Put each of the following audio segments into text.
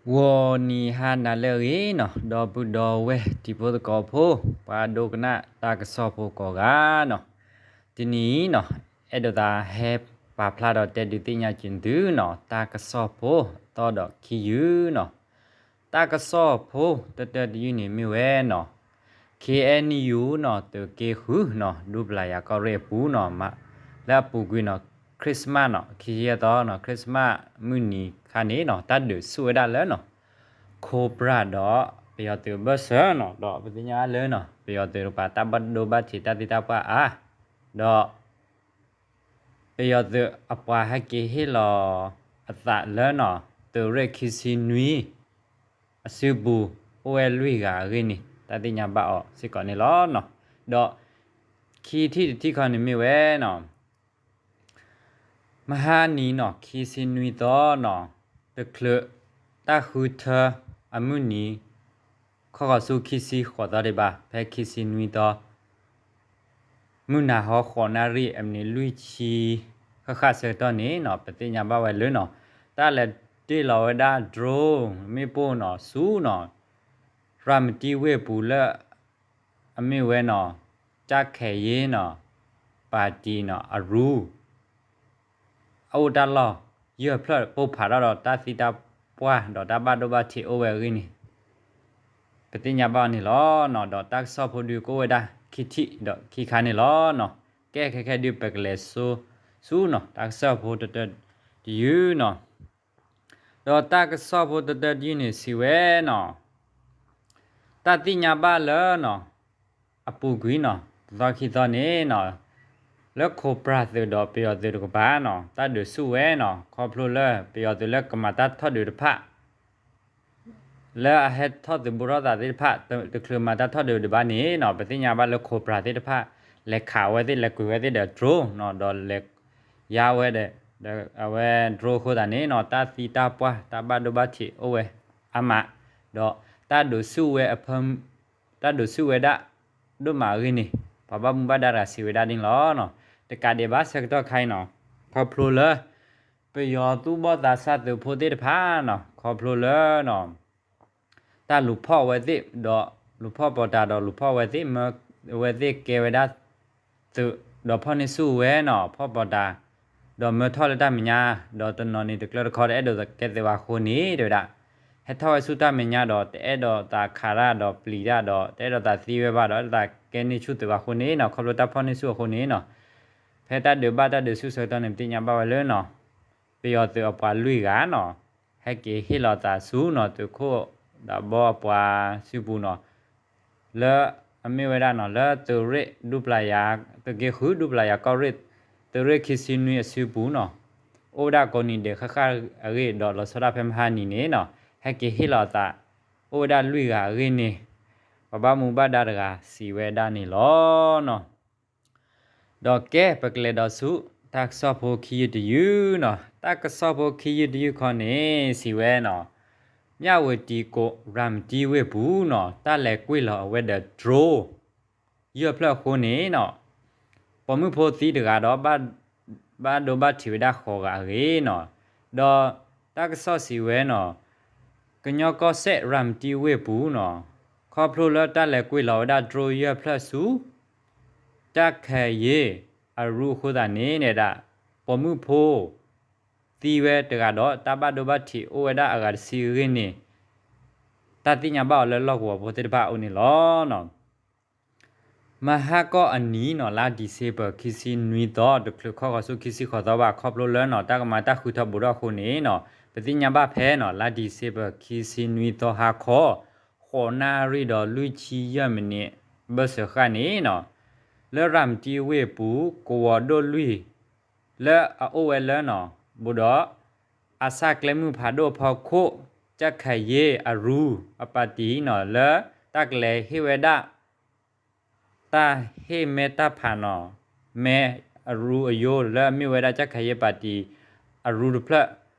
ဂီၤနံၤဟါနၤလၢအဂ့ၤနီၤ, ဒီပုၢ်ဒီဝဲၢ်တံၤဖိသကိးဖိ, ပှၤဒိကနၣ်တၢ်ကစီၣ်ဖိကိးဂၤနီၤ, တနံၤအံၤနီၤ, အဲၣ်ဒိးသးဟဲပာ်ဖျါဒီးတဲဒုးသ့ၣ်ညါက့ၤသုနီၤ, တၢ်ကစီၣ်ဖိအသီဒီးခံယုၢ်နီၤ. တၢ်ကစီၣ်ဖိတတၢတယုၢ်န့ၣ်မ့ၢ်ဝဲနီၤ, ခ့ၣ်အဲၣ်ယူၣ်နီၤ, သုးက့ဃုနီၤ, ဒူပျၤယၤကီၢ်ရ့ၣ်အပူၤနီၤ, လၢအပူၤကွံာ်နီၤ, Christmasနီၤ, ခံဆံယဲၢ်သီနီၤ, Christmas မုၢ်နံၤခါန့ၣ်နီၤ, တၢ်ဒုးဆူၣ်ဝဲဒၣ်လၢနီၤ, Cobra ဒီးပယီၤသုးအဘၢၣ်စၢၤနီၤ, ဒီးပသ့ၣ်ညါလၢနီၤ, ပယီၤသုးတကပၤတၢ်ဘၣ်ဒိဘၣ်ထံးတၢ်သံတၢ်ပှၢ်အါ, ဒီး ပယီၤသုးအပှၤဟဲက့ၤဟ့ၣ်လီၤအသးလၢနီၤ, သုးရ့ၣ်ခံဆံနွံ အစုပူၤ အိၣ်ဝဲလွံၢ်ဂၤအဂ့ၢ်န့ၣ် တၢ်သ့ၣ်ညါဘၣ်အီၤစ့ၢ်ကီးန့ၣ်လီၤနီၤ. ဒီးခံထံၣ်တထံၣ်ခီန့ၣ်မ့ၢ်ဝဲနီၤ, မဟါနံၤနီၤ, ခံဆံနွံသီနီၤ, တချုးတၢ်ဃုထၢအမုၢ်နံၤ ခီဃီၤဆူခံဆံဃိးသီဒံးဘၣ်, ဖဲခံဆံနွံသီ မုၢ်နၤဟီ ဃိးနၣ်ရံၣ် အမံးနံးလွံၢ်ဆံ ဃၣ်ဃၣ်ဆၢကတီၢ်န့ၣ်နီၤ, ပသ့ၣ်ညါဘၣ်ဝဲလၢနီၤ, တၢ်လဲၤတ့ၢ်လီၤဝဲဒၣ် drone မ့ၣ်ပိၢ်နီၤ, ဆူနီၤ, ရၤမတံဝ့ၢ်ပူၤလၢ အမ့ၢ်ဝဲနီၤ, ကၠၣ်ခဲၣ်ယ့နီၤ, ပၣ်တံၣ်နီၤ, အရူ အအိၣ်တၢ်လီၢ်ယဲၢ်ဖျၢၣ် ပိၢ်ဖးထီၣ်ဒီးတၢ်သံတၢ်ပှၢ်ဒီးတၢ်ဘၣ်ဒိဘၣ်ထံးအိၣ်ဝဲအဂ့ၢ်န့ၣ် ပသ့ၣ်ညါဘၣ်အီၤန့ၣ်လီၤနီၤ. ဒီးတၢ်ကစီၣ်ဖိဒုးကအိၣ်ဝဲဒၣ်ခံထံၣ်ဒီးခံခါန့ၣ်လီၤနီၤ. ကဲခဲခဲဒုး ပကလဲၤစိဆူနီၤ, တၢ်ကစီၣ်ဖိတတၢတယုၢ်နီၤ. ဒီးတၢ်ကစီၣ်ဖိတတၢတယုၢ်န့ၣ်စံးဝဲနီၤ, တၢ်သ့ၣ်ညါဘၣ်လၢနီၤ, အပူၤကွံာ်နီၤ, တသီခံသီန့ၣ်နီၤ, လၢ Cobra သုးဒီးပယီၤသုးတကပၤနီၤ, တၢ်ဒုးဆူၣ်ဝဲနီၤ, ခီဖျိလၢပယီၤသုးလၢကမၤတၢ်ထီၣ်ဒုးတဖၣ် လၢအဟဲထီၣ်သုးဘူးထီၣ်သးသ့ၣ်တဖၣ် တချုးမၤတၢ်ထီၣ်ဒုးဒံးဘၣ်န့ၣ်နီၤ, ပသ့ၣ်ညါဘၣ်လၢ Cobra သ့ၣ်တဖၣ် လဲၤခးဝဲသ့ၣ် လဲၤကွံာ်ဝဲသ့ၣ်ဒီး drone နီၤ, ဒီးလဲၤယါဝဲဒီး အဝဲ drone အဃိသတးန့ၣ်နီၤ, တၢ်သံတၢ်ပှၢ် တၢ်ဘၣ်ဒိဘၣ်ထံးအိၣ်ဝဲအါမး, ဒီးတၢ်ဒုးဆူၣ်ဝဲအဖၢ တၢ်ဒုးဆူၣ်ဝဲဒၣ်ဒိၣ်မးအဂ့ၢ်န့ၣ် ပှၤဘၣ်မူဘၣ်ဒါတဂၤစံးဝဲဒၣ်န့ၣ်လီၤနီၤ. တကးဒံးဘၣ်ဆၢကတီၢ်ခါအံၤနီၤ, ခီဖျိလၢ ပယီၤသူၣ်ဘီၣ်သးစၢ်သုးဖိသ့ၣ်တဖၣ်နီၤ, ခီဖျိလၢနီၤ တၢ်လူၤဖီၣ်ဝဲသ့ၣ်ဒီး လူၤဖီၣ်ပီၤတၢ်ဒီးလူၤဖီၣ်ဝဲသ့ၣ် မၢဝဲသ့ၣ်ကဲဝဲဒၣ်သုး ဒီးဖီၣ်န့ၢ်ဆူၣ်ဝဲနီၤ, ဖီၣ်ပီၤတၢ် ဒီးမၢထီၣ်လၢတၢ်မဲာ်ညါ, ဒီးတနီၤန့ၣ်တကျၢတခီတအဲၣ်ဒိးကဲသုးဘၣ်အဃိန့ၣ် တဲဝဲဒၣ် ဟဲထီၣ်ဝဲဆူတၢ်မဲာ်ညါဒီး တအဲၣ်ဒိးသးခးတၢ်ဒီးပျံၤတၢ်ဒီး တအဲၣ်ဒိးသးသံဝဲဘၣ်ဒီး တအဲၣ်ဒိးသးကဲန့ၢ်ဆူၣ်သုးဘၣ်အဃိန့ၣ်နီၤ, ခီဖျိတၢ်ဖီၣ်န့ၢ်ဆူၣ်အဃိန့ၣ်နီၤ, ဖဲတၢ်ဒုးဘၣ်တၢ်ဒုးဆူၣ်ဆၢကတီၢ်န့ၣ် ပသ့ၣ်ညါဘၣ်ဝဲလၢနီၤ ပယီၤသုးအပှၤလွံၢ်ဂၤနီၤ, ဟဲက့ၤဟ့ၣ်လီၤသးဆူနီၤ သုးခိၣ်ဒးဘီအပှၤစုပူၤနီၤ, လၢအမ့ၢ်ဝဲဒၣ်နီၤ လၢသုးရ့ၣ်ဒူပျၤယၤ, သုးက့ဃုဒူပျၤယၤကီၢ်ရ့ၣ်, သုးရ့ၣ်ခံဆံနွံအစုပူၤနီၤ, အိၣ်ဝဲဒၣ်ကိးနံၤဒဲးဃၣ်ဃၣ်အဂ့ၢ်ဒီးလီၤဆီဒၣ်ဖဲမဟါနံၤန့ၣ်နီၤ, ဟဲက့ၤဟ့ၣ်လီၤသး အိၣ်ဝဲဒၣ်လွံၢ်ဂၤအဂ့ၢ်န့ၣ် ပှၤဘၣ်မူဘၣ်ဒါတဂၤစံးဝဲဒၣ်န့ၣ်လီၤနီၤ. ဒီးကဲ ပကလဲၤဒီးဆူ တၢ်ကစီၣ်ဖိခံယုၢ်တယုၢ်နီၤ, တၢ်ကစီၣ်ဖိခံယုၢ်တယုၢ်ခီန့ၣ် စံးဝဲနီၤ, မၠၣ်ဝတံၤကိးရၤမတံဝ့ၢ်ပူၤနီၤ, တၢ်လဲၤကွံာ်လီၤအဝဲဒီး drone ယဲၢ်ဖျၢၣ်အဃိန့ၣ်နီၤ, ပိာ်မုၣ်ဖိသံတဂၤဒီး ဘၣ်ဒိဘၣ်ထံးဝဲဒၣ်ဃိးဂၤအဂ့ၢ်နီၤ, ဒီးတၢ်ကစီၣ်စံးဝဲနီၤ, ကညီကီၢ်စဲၣ်ရၤမတံဝ့ၢ်ပူၤနီၤ, ခီဖျိလၢတၢ်လဲၤကွံာ်လီၤဝဲဒၣ် drone ယဲၢ်ဖျၢၣ်ဆူ ကၠၣ်ခဲၣ်ယ့အရူအဃိသတးန့ၣ် ဒၣ် ပိာ်မုၣ်ဖိ သံဝဲတဂၤဒီး တၢ်ဘၣ်ဒိဘၣ်ထံးအိၣ်ဝဲဒၣ်အဂၤတဆံအဂ့ၢ်န့ၣ် တၢ်သ့ၣ်ညါဘၣ်အီၤလၢလီၢ်ကဝီၤဖိသ့ၣ်တဖၣ်အအိၣ်န့ၣ်လီၤနီၤ. မဟါကီၢ်အနံၤနီၤ လါ December ခံဆံနွံသီ တချုးခီဃီၤဆူခံဆံဃိးသီဘၣ် ခီဖျိလၢနီၤ တၢ်ကမၤတၢ်ဃုထၢဘူးထီၣ်အဃိန့ၣ်နီၤ ပသ့ၣ်ညါဘၣ်ဖဲနီၤ လါ December ခံဆံနွံသီဟါခီ ဃိးနၣ်ရံၣ်ဒီးလွံၢ်ဆံယဲၢ်မံးနံး ဘၢၣ်စၢၤဃာ်န့ၣ်နီၤ လၢရၤမတံဝ့ၢ်ပူၤ ကဝီၤဒိၣ်လွံၢ် လၢအအိၣ်ဝဲလၢနီၤ ဘူးဒီး အဆၣ်ကျဲမုၢ်ဖးဒိၣ်အဖီခိၣ် ကၠၣ်ခဲၣ်ယ့အရူအပၣ်တံၣ်နီၤ လၢတၢ်ကလဲၤဟ့ၣ်ဝဲဒၣ် တၢ်ဟ့ၣ်မဲတၢ်ဖးနီၤ မဲအရူအယိလၢအမ့ၢ်ဝဲဒၣ် ကၠၣ်ခဲၣ်ယ့ပၣ်တံၣ်အရူတဖျၢၣ်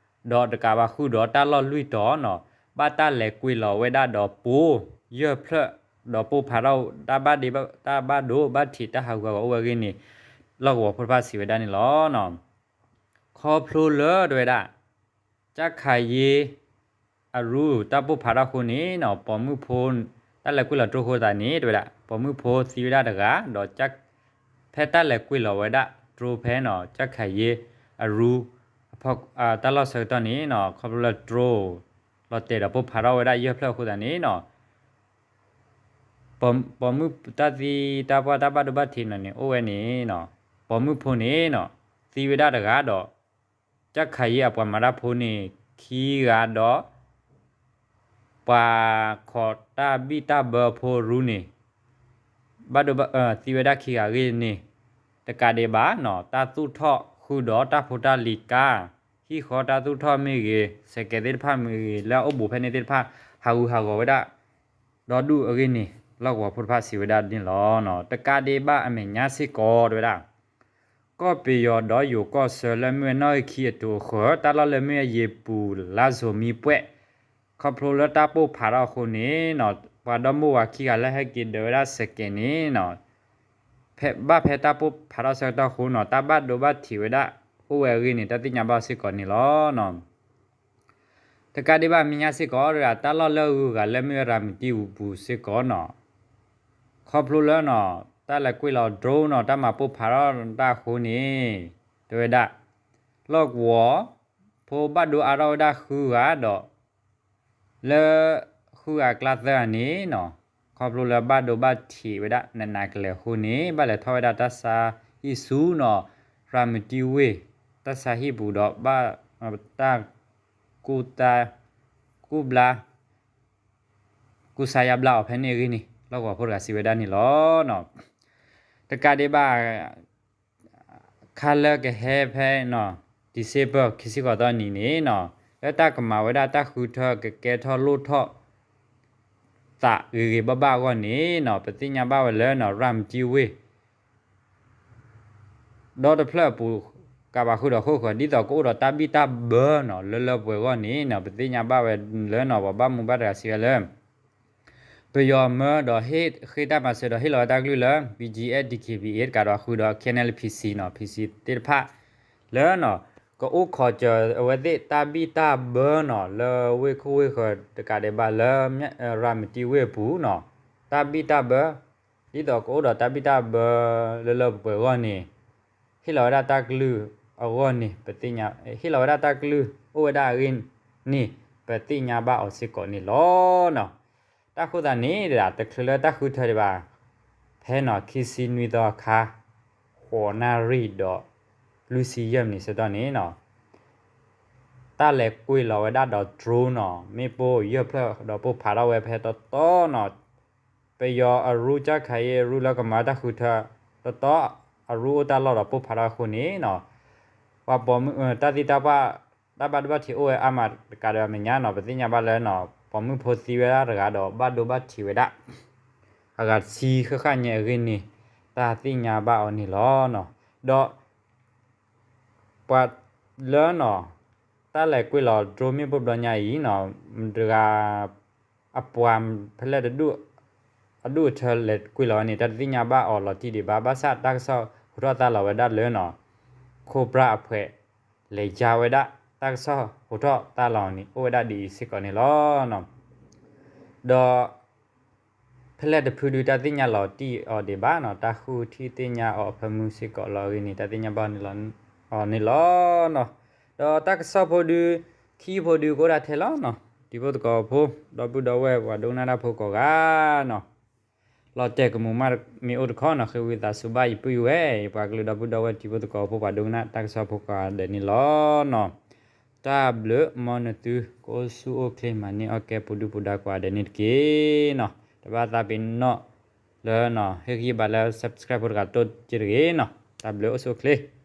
ဒီးတကးဘၣ်ဃုာ်ဒီးတၢ်လီၢ်လွံၢ်တီၤနီၤ ဘၣ်တၢ်လဲၤကွံာ်လီၤဝဲဒၣ်ဒီးပိာ်ယဲၢ်ဖျၢၣ် ဒီးပိၢ်ဖးထီၣ် တၢ်ဘၣ်ဒိဘၣ်ထံးတၢ်ဟးဂူာ်ဟးဂီၤအိၣ်ဝဲအဂ့ၢ်န့ၣ် လီၢ်ကဝီၤဖိတဖၣ်စံးဝဲဒၣ်န့ၣ်လီၤ. ခီဖျိလၢတဝဲဒၣ် ကၠၣ်ခဲၣ်ယ့ အရူတၢ်ပိၢ်ဖးထီၣ်အဃိန့ၣ်နီၤ ပိာ်မုၣ်ဖိ တၢ်လဲၤကွံာ်လီၤတြိအဃိသတးန့ၣ် တဲဝဲဒၣ် ပိာ်မုၣ်ဖိသံဝဲဒၣ်တဂၤ ဒီး ဖဲတၢ်လဲၤကွံာ်လီၤဝဲဒၣ်တြိဖဲနီၤ ကၠၢ်ခးယ့အရူ တၢ်လီၢ်ဆၢကတီၢ်န့ၣ်နီၤ ခီဖျိလၢတြိ လီၤတဲာ်ဒီးပိၢ်ဖးထီၣ်ဝဲဒၣ်ယဲၢ်ဖျၢၣ်အဃိသတးန့ၣ်နီၤ ပိာ်မုၣ်တၢ်သံတၢ်ပှၢ်တၢ်ဘၣ်ဒိဘၣ်ထံးနီၤန့ၣ် အိၣ်ဝဲန့ၣ်နီၤ ပိာ်မုၣ်ဖိန့ၣ်နီၤ သံဝဲဒၣ်တဂၤဒီး ကၠၢ်ခးယ့အပှၤမၤတၢ်ဖိန့ၣ် ခံဂၤဒီး ပှၤခိးတၢ်ဘံၣ်တၢ်ဘၢဖိရူန့ၣ် ဘၣ်ဒိဘၣ် သံဝဲဒၣ်ခံဂၤအဂ့ၢ်န့ၣ် တကးဒံးဘၣ်နီၤ တၢ်သူၣ်ထီၣ်ဃုာ်ဒီးတၢ်ဖိတၢ်လံၤကါ ဟံၣ်ဃီတၢ်သူၣ်ထီၣ်မ့ၢ်ဂ့ၤ စဲးကဲးသ့ၣ်တဖၣ်မ့ၢ်ဂ့ၤ လၢအအိၣ်ဘူးဖဲန့ၣ်သ့ၣ်တဖၣ် ဟးဂူာ်ဟးဂီၤဝဲဒၣ် ဒီဒူၣ်အဂ့ၢ်န့ၣ် လီၢ်ကဝီၤဖိတဖၣ်စံးဝဲဒၣ်န့ၣ်လီၤ. တကးဒံးဘၣ်အမဲာ်ညါစ့ၢ်ကီးတဲဝဲဒၣ် ကီၢ်ပယီၤဒီးယိၤကီၢ်ဆၢလၢမ့ၢ်ဝဲနီၣ်ဂံၢ်ခံအတိၤအဃၢၤ တၢ်လီၢ်လၢမ့ၢ်အယံၤပူၤလါစိၤမံပှဲၢ် ခီဖျိလၢတၢ်ပိၢ်ဖးထီၣ်အဃိန့ၣ်နီၤ ပှၤဒီမါဝၤခံဂၤလၢဟဲက့ၤဒၢးဝဲဒၣ်စဲးကဲးန့ၣ်နီၤ ဖဲဘၣ်ဖဲတၢ်ပိၢ်ဖးထီၣ်ဆၢကတီၢ်အဃိနီၤ တၢ်ဘၣ်ဒိဘၣ်ထံးဝဲဒၣ်အိၣ်ဝဲအဂ့ၢ်န့ၣ် တၢ်သ့ၣ်ညါဘၣ်စ့ၢ်ကီးန့ၣ်လီၤ. တကးဒံးဘၣ်မဲာ်ညါစ့ၢ်ကီး တၢ်လီၢ်လၢအဂုၤအဂၤလၢမ့ၢ်ဝဲရၤမတံဝ့ၤပူၤစ့ၢ်ကီးနီၤ ခီဖျိလၢနီၤ တၢ်လဲၤကွံာ်လီၤ drone နီၤ တၢ်မၤပိၢ်ဖးထီၣ်တၢ်အဃိန့ၣ် တဲဝဲဒၣ် လီၢ်ကဝီၤဖိဘၣ်ဒိအါထီၣ်ဝဲဒၣ်ဃုဂၤဒီး လၢဃုဂၤအကျါသၢဂၤန့ၣ်နီၤ ခီဖျိလၢဘၣ်ဒိဘၣ်ထံးဝဲဒၣ်နးနးကလဲာ်အဃိန့ၣ် ဘၣ်လဲၤထီၣ်ဝဲဒၣ်တၢ်ဆါဟံၣ်ဆူနီၤ ရၤမတံဝ့ၢ် တၢ်ဆါဟံၣ်ပူၤဒီးဘၣ် တၢ် ကူၣ်တၢ် ကူၣ်ဘျါ ကူၣ်ဆါယါဘျါအီၤဖဲန့ၣ်အဂ့ၢ်န့ၣ် လီၢ်ကဝီၤဖိတဂၤစံးဝဲဒၣ်န့ၣ်လီၤ. တကးဒံးဘၣ် ခါလၢကဟဲဖဲနီၤ December ခံဆံဃိးသီနံၤန့ၣ်နီၤ လၢတၢ်ကမၤဝဲဒၣ်တၢ်ဃုထၢကကဲထီၣ်လိၣ်ထီၣ်သးဂ့ၤဂ့ၤဘၣ်ဘၣ်အဂီၢ်န့ၣ်နီၤ ပသ့ၣ်ညါဘၣ်ဝဲလၢနီၤ ရၤမတံဝ့ၢ် ဒီတဖျၢၣ်အပူၤ ကဘၣ်ဃုာ်ဒီးဃိၣ်ဃၢၤ ဒ်သိးကအိၣ်ဒီးတၢ်ဘံၣ်တၢ်ဘၢနီၤ လၢလၢပှဲၤပှဲၤအဂီၢ်န့ၣ်နီၤ ပသ့ၣ်ညါဘၣ်ဝဲလၢနီၤ ပှၤဘၣ်မူဘၣ်ဒါတဂၤစံးဝဲလၢ ပယီၤမၢဒီးဃ့တၢ်မၤစၢၤဒီးဟ့ၣ်လီၤဝဲတၢ်ကလုၢ်လၢ BGF DKBA တကးဒီးဃုာ်ဒီး KNLA PC နီၤ PC သ့ၣ်တဖၣ် လၢနီၤ ကအိၣ်ခိးစၢၤအဝဲသ့ၣ်တၢ်ဘံၣ်တၢ်ဘၢနီၤ လၢဝ့ၢ်ခိၣ်ဝ့ၢ်ဃၢၤတကးဒံးဘၣ်လၢ ရၤမတံဝ့ၢ်အပူၤနီၤ တၢ်ဘံၣ်တၢ်ဘၢ ဒ်သိးကအိၣ်ဒီးတၢ်ဘံၣ်တၢ်ဘၢလၢလၢပှဲၤပှဲၤအဂီၢ်န့ၣ် ဟ့ၣ်လီၤဝဲဒၣ်တၢ်ကလုၢ်အဂီၢ်န့ၣ် ပသ့ၣ်ညါ ဟ့ၣ်လီၤဝဲဒၣ်တၢ်ကလုၢ်အိၣ်ဝဲဒၣ်အဂ့ၢ်န့ၣ် ပသ့ၣ်ညါဘၣ်အီၤစ့ၢ်ကီးန့ၣ်လီၤ. တၢ်ဃိသတးန့ၣ် တချုးလၢတၢ်ဃုထၢဒံးဘၣ် ဖဲနီၤ ခံဆံနွံသီအခါ ဃိးနၣ်ရံၣ်ဒီး လွံၢ်ဆံယဲၢ်မံးနံးဆၢကတီၢ်န့ၣ်နီၤ တၢ်လဲၤကွံာ်လီၤဝဲဒၣ်ဒီး drone နီၤ မ့ၣ်ပိၢ်ယဲၢ်ဖျၢၣ်ဒီးပိၢ်ဖးထီၣ်ဝဲဖဲတီတီနီၤ ပယီၤအရူ ကၠၢ်ခးယ့အရူလၢကမၤတၢ်ဃုထၢ တီတီ အရူအိၣ်တၢ်လီၢ်ဒီးပိၢ်ဖးထီၣ်အဃိန့ၣ်နီၤ ပှၤပိာ်မုၣ် တၢ်သံတၢ်ပှၢ် တၢ်ဘၣ်ဒိဘၣ်ထံးအိၣ်ဝဲအါမးတကးဒီးအမဲာ်ညါနီၤ ပသ့ၣ်ညါဘၣ်လၢနီၤ ပိာ်မုၣ်ဖိသံဝဲဒၣ်တဂၤဒီးဘၣ်ဒိဘၣ်ထံးဝဲဒၣ် အဂၤတဆံဃၣ်ဃၣ်ညါအဂ့ၢ်န့ၣ် တၢ်သ့ၣ်ညါဘၣ်အီၤန့ၣ်လီၤ. ဒီး ပှၤလၢနီၤ တၢ်လဲၤကွံာ်လီၤ drone မ့ၣ်ပိၢ်ဘျီညါအံၤနီၤ တဂၤ အပှၤဖဲလဲၣ်တဒူၣ် အဒူၣ်အထၢလဲၤကွံာ်လီၤဝဲန့ၣ် တၢ်တသ့ၣ်ညါဘၣ်အီၤလီၤတံၢ်ဒံးဘၣ် ဘၣ်ဆၣ်တၢ်ကစီၣ်ဟူးထီၣ်သါလီၤဝဲဒၣ်လၢနီၤ Cobra အဖှဲး လဲၤယါဝဲဒၣ် တၢ်ကစီၣ်ဟူးထီၣ်သါလီၤန့ၣ် အိၣ်ဝဲဒၣ်ဒ်အံၤစ့ၢ်ကီးန့ၣ်လီၤ. ဒီး ဖဲလဲၣ်တဖုဒုတၢ်သ့ၣ်ညါလီၤတံၢ်အီၤဒံးဘၣ်နီၤ တၢ်ဃုထံၣ်သ့ၣ်ညါအီၤအဖၢမုၢ်စ့ၢ်ကီးလီၤအဂ့ၢ်န့ၣ် တၢ်သ့ၣ်ညါဘၣ်အီၤန့ၣ်လီၤ. ဒီးတၢ်ကစီၣ်ဖိဒု ခံဖိဒုကအိၣ်ဒၣ်ထဲလီၤနီၤ တံၤဖိသကိးဖိ ဒီပုၢ်ဒီဝဲၢ်ပှၤဒိကနၣ်တၢ်ဖိကိးဂၤနီၤ လီၤတဲာ်ကမူးမးမ့ၢ်အိၣ်တခီနီၤ ဃ့ဝံသးစူၤဘၣ်ယပုၢ်ယဝဲၢ် ယပှၤကလုာ်ဒီပုၢ်ဒီဝဲၢ် တံၤဖိသကိးဖိပှၤဒိကနၣ်တၢ်ကစီၣ်ဖိကိးဂၤဒဲးန့ၣ်လီၤနီၤ. တၢ်ဘျုးမ်နသုကအိၣ်ဆူၣ်အိၣ်ချ့မၤန့ၢ်အီၣ်ကဲပူၤဒုၣ်ပူၤဒါကိးဂၤဒဲးန့ၣ်တက့ၢ်နီၤ. တဘၣ်သးပ့ၤနီၣ်လၢနီၤ ဟ့ၣ်ဂံၢ်ဘါလၢ subscribe ဖိတဂၤတိၢ်က့တဂ့ၤနီၤ. တၢ်ဘျုးအိၣ်ဆူၣ်အိၣ်ချ့